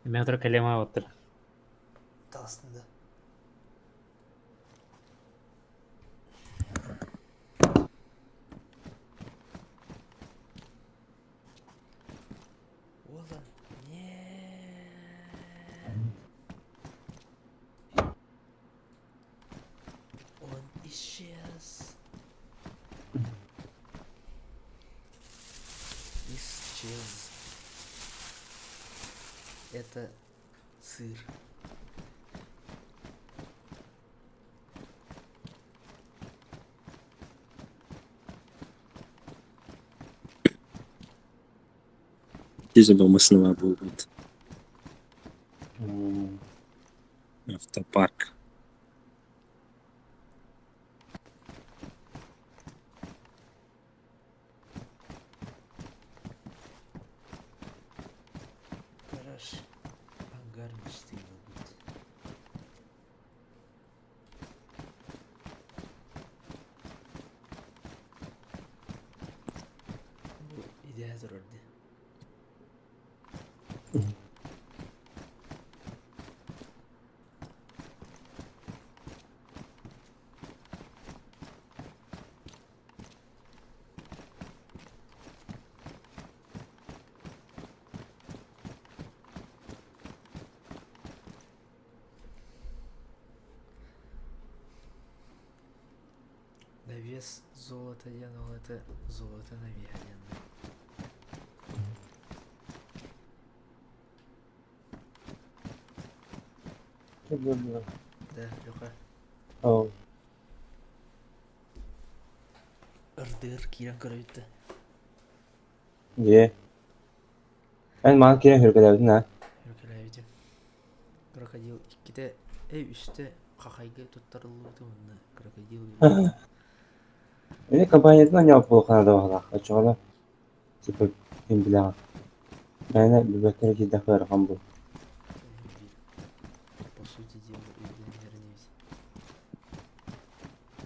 Эмиэ утары кэлиэм аабыттар. Таҕыстым да. Уолан, нет. Он исчез. Исчез. Это сыр. Дьэ массыыналар буолбут. Автопарк. Гараж. Ангар мечты будет. Бу идея турар дии. На вес золота диэн ол это золото на вес диэн. Да, Леха. Оо. Ырдыыр киирэн көрөбүт да. Дьиэ. Эн маҕан киирэн хүргэлээбитин аа? Хүргэлээбитим. Крокодил иккитэ, эй үстэ хахайга туттарыллыбыта уонна крокодил Ини компаниятын анньаабыт буолуохха наада баҕалаах. Оччоҕуна типа ким билэҕин. Мээнэ билбэккэ эрэ киирдэххэ ыарахан буолуо. По сути дела өйдөннөрүн эбит.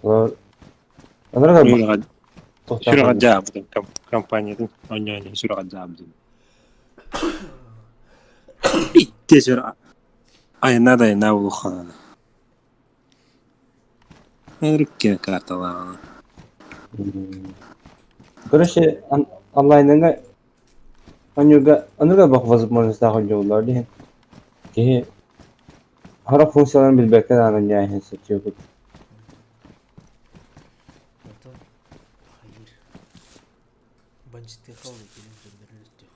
Олор Олорор Сүрэҕэ дьаабытын компаниятын оонньоон сүрэҕэ дьаабытын. Итте сүр айна да айна улухана. Ырыкке карталааҕына. Короче, онлайнҥа оонньуурга аныгы бах возможностаах оонньууллар диэн. Киһи хара функцияларын билбэккэ даҕаны оонньоон соччуопут. Онтон хайыыр бандьыттыахха ол иккилин төннөрүлүттүөх.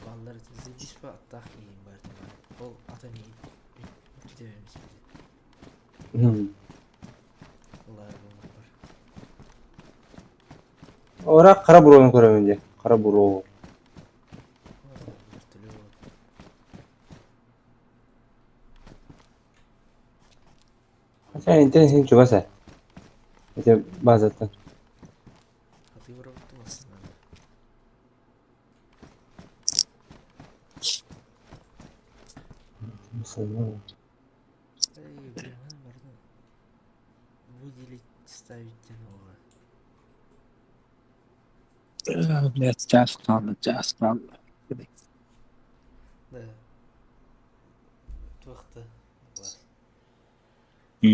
Бааллар заебись аттаах киһиим баар Ол атын бүтэмэмис били. Ылаар буоллар. Ора хара буруону көрөбүн дии. Хара буруо. Вертолет. Хотя интен чугас ээ. Ити базаттан. Хатыы барабыттым астынан. Эй, блин, барытын выделить, ставить диэн оҕо. Блядь, час хаалла, час хаалла. Да. Туохта класс. Ол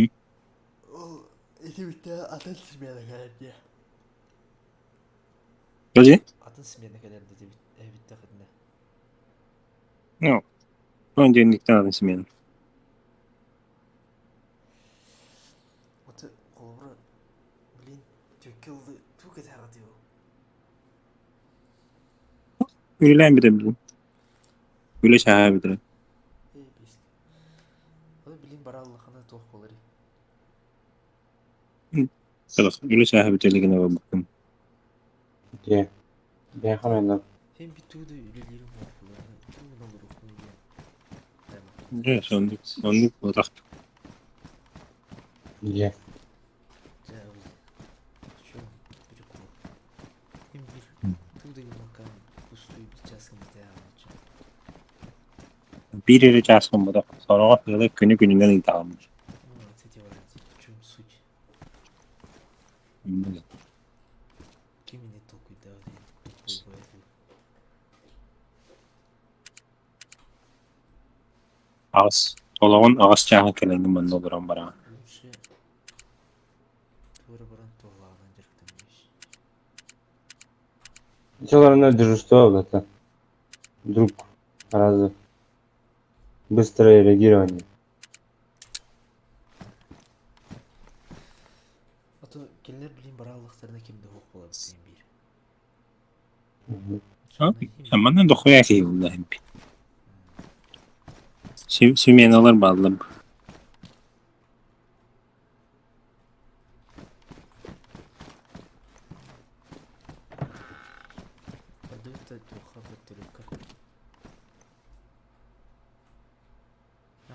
ити бүтэ атын смена кэлэр дии. Подожди. Атын смена кэлэр дии эбиттэхитинэ. Ну, понедельниктен атын смена. Вот холобура, блин, түкке ылды, туу кэтэҕэ дии ол. Үлэлээн бүтэбин. Үлэ чааһа бүтэрэ. Эй, бис. Ол блин бараллахана туох буолар. Үлэ чааһа бүтэлигинэ барбыккын. Дьэ. Бэйэхэ мэннэ. Hem bir туу да үлэлиирим буолар. Туу нолоруохпун диэн. Дьэ, соннук, оннук буолбатах. Дьэ. Дьэ, в чем прикол? Hem bir туу да гыммаккан пустую bir час гыммытаа. Биир эрэ чаас гымматах. Сороҕор ыала күнү-күнүнэн ыытаҕын. Ну, кстати, в чем суть? Ким не толкуйдаа диэн тупой буолуо. Аҕыс олоҕун аҕыс чааһа кэлэҥҥин манна олорон бараҕын. Лучше туора баран туоллааҕынан дьарыктанабыш. Сначала дежурство это. Вдруг гораздо быстрое реагирование. А то кинилэр билин барааллахтарына ким да суох буолар диэн биир. Манна дохуя киһи булла химпи. Сменалар бааллар. Бардыбыт туохха вертолетка.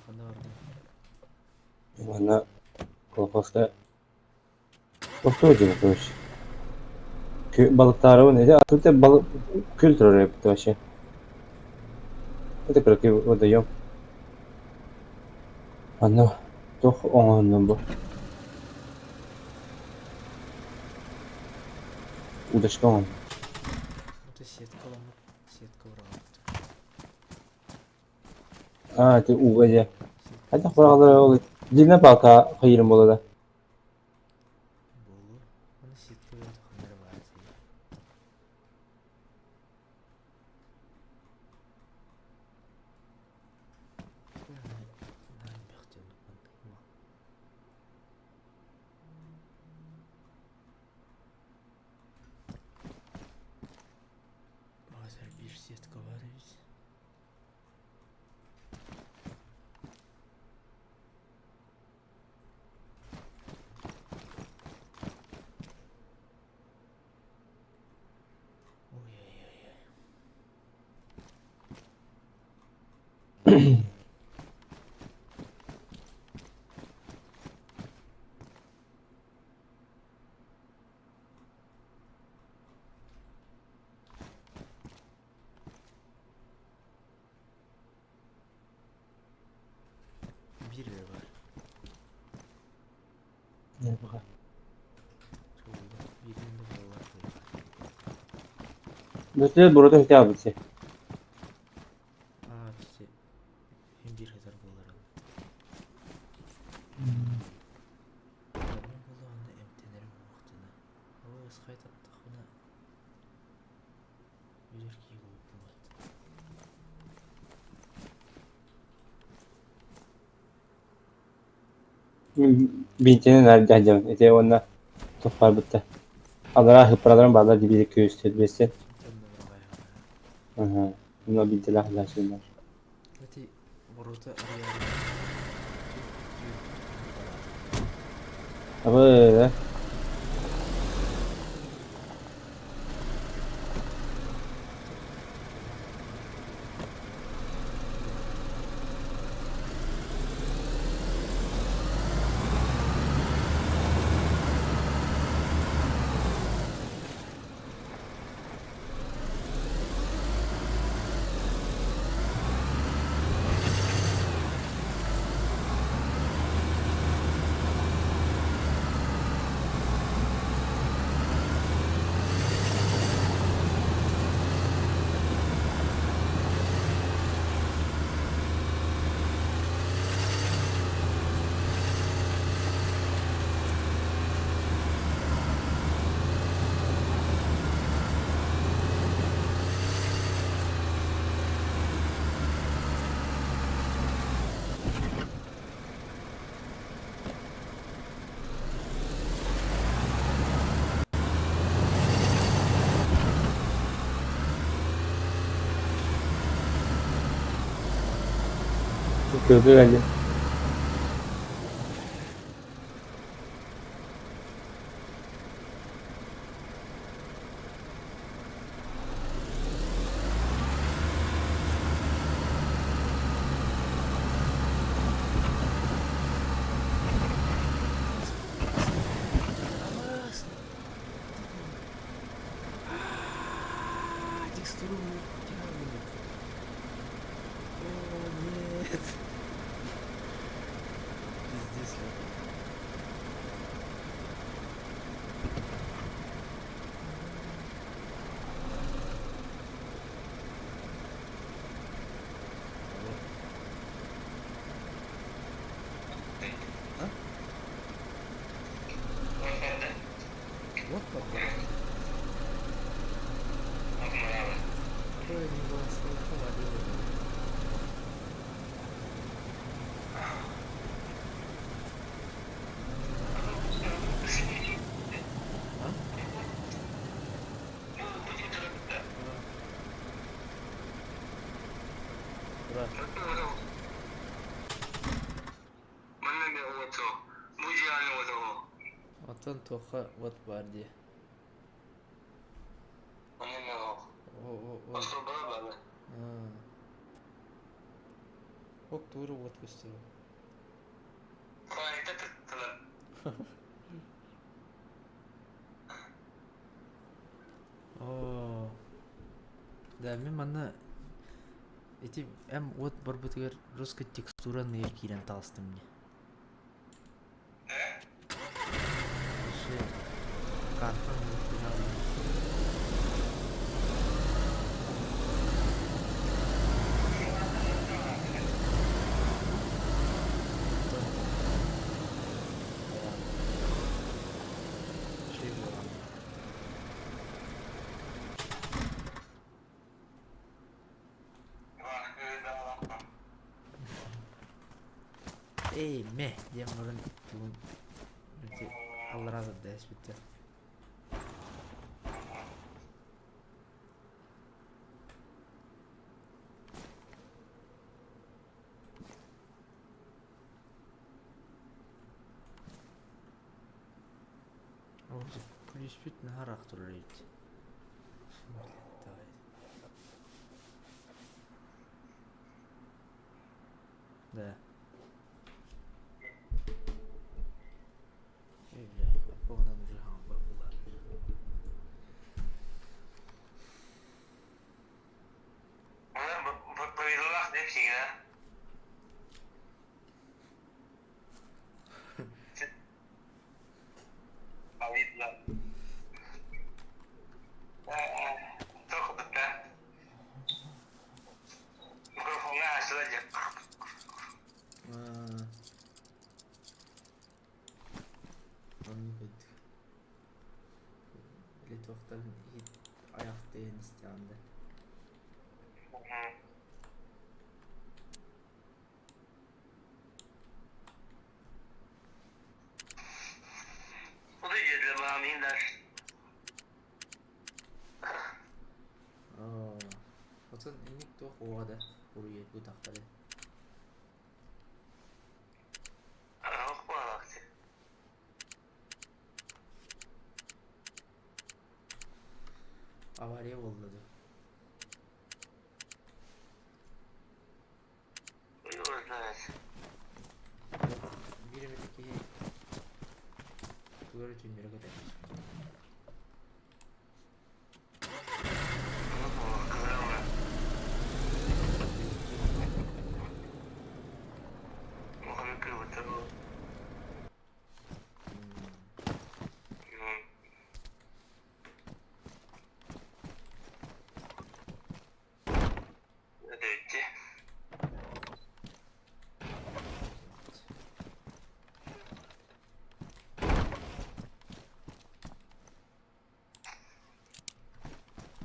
Ханна бардым? Манна колхозка тохтуу диэн короче. Балыктаарыбын эти а тут балык күл турар эбит вообще. Это короче водоем. Манна туох оҥоһуннум бу. Удочка оҥоһуннум. Это сеткаламмыт, сетка ураҕалбыт. А, это ууга дьэ. Хайдах быраҕаллар ол длинная палка хайыырым буолла да. Буолуо. Аны сетка бөҕөтө ханна эрэ баар этэ. Биир сетка баар эбит. Ой-ой-ой. Биир эрэ баар. Не, пока. Чуолуйда. Бииринэн да буолла. Бөтүлэр бурута үтэ албытse. Аа, ити им биир хатар буоларын. Онно буоллаҕына эмтэнэрим уохтана. Ол ысхай таптахпына өлөр киһи буолбут. Бинтинэн ардьадьам ити уонна туппарбытта. Аллараа хыппараларым бааллар дибири күөстүр бессе. Онно Ага. Но бинтелах лашынар. Ити борута арыйаары Абы Köprü geldi. Текстуру О, нет. Пиздец. А? Вот папа. Ой, не было А? Ура. Оттон туохха вот баар дии. О, о, о. Аа. Ок тууру вот көстөр. Оо. Да, мин манна ити эм уот барбытыгар русский текстура ныйар киирэн таҕыстым дии. Вообще картам Эй, мэ, диэн баран тугун ити аллараа дэспиттэр. Күлүспүт наһаа ыраах турар эбит. Давай. Да. Эй, бля, оҕонон уже хаалбар буолар. Оннук курдук. Били туохтарын иһит айахтыйан истэҕин да. Оо, оттон инник туох уоҕа да уруйайбытахтары. Авария буолла дуу? Биир эмит киһи тугу эрэ түннэри көтөр.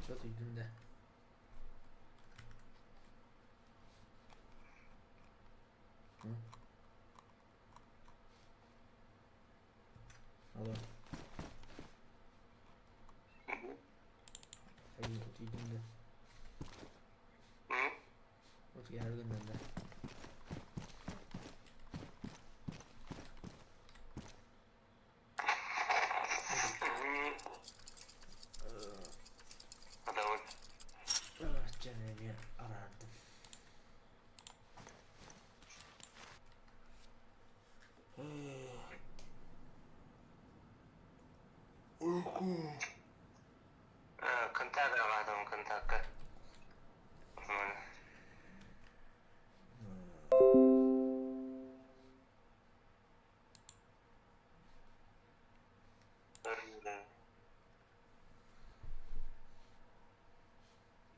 Чё да? Алло. Эй, утуйдум да. Утуйары гыннан да. Чэ, араардым.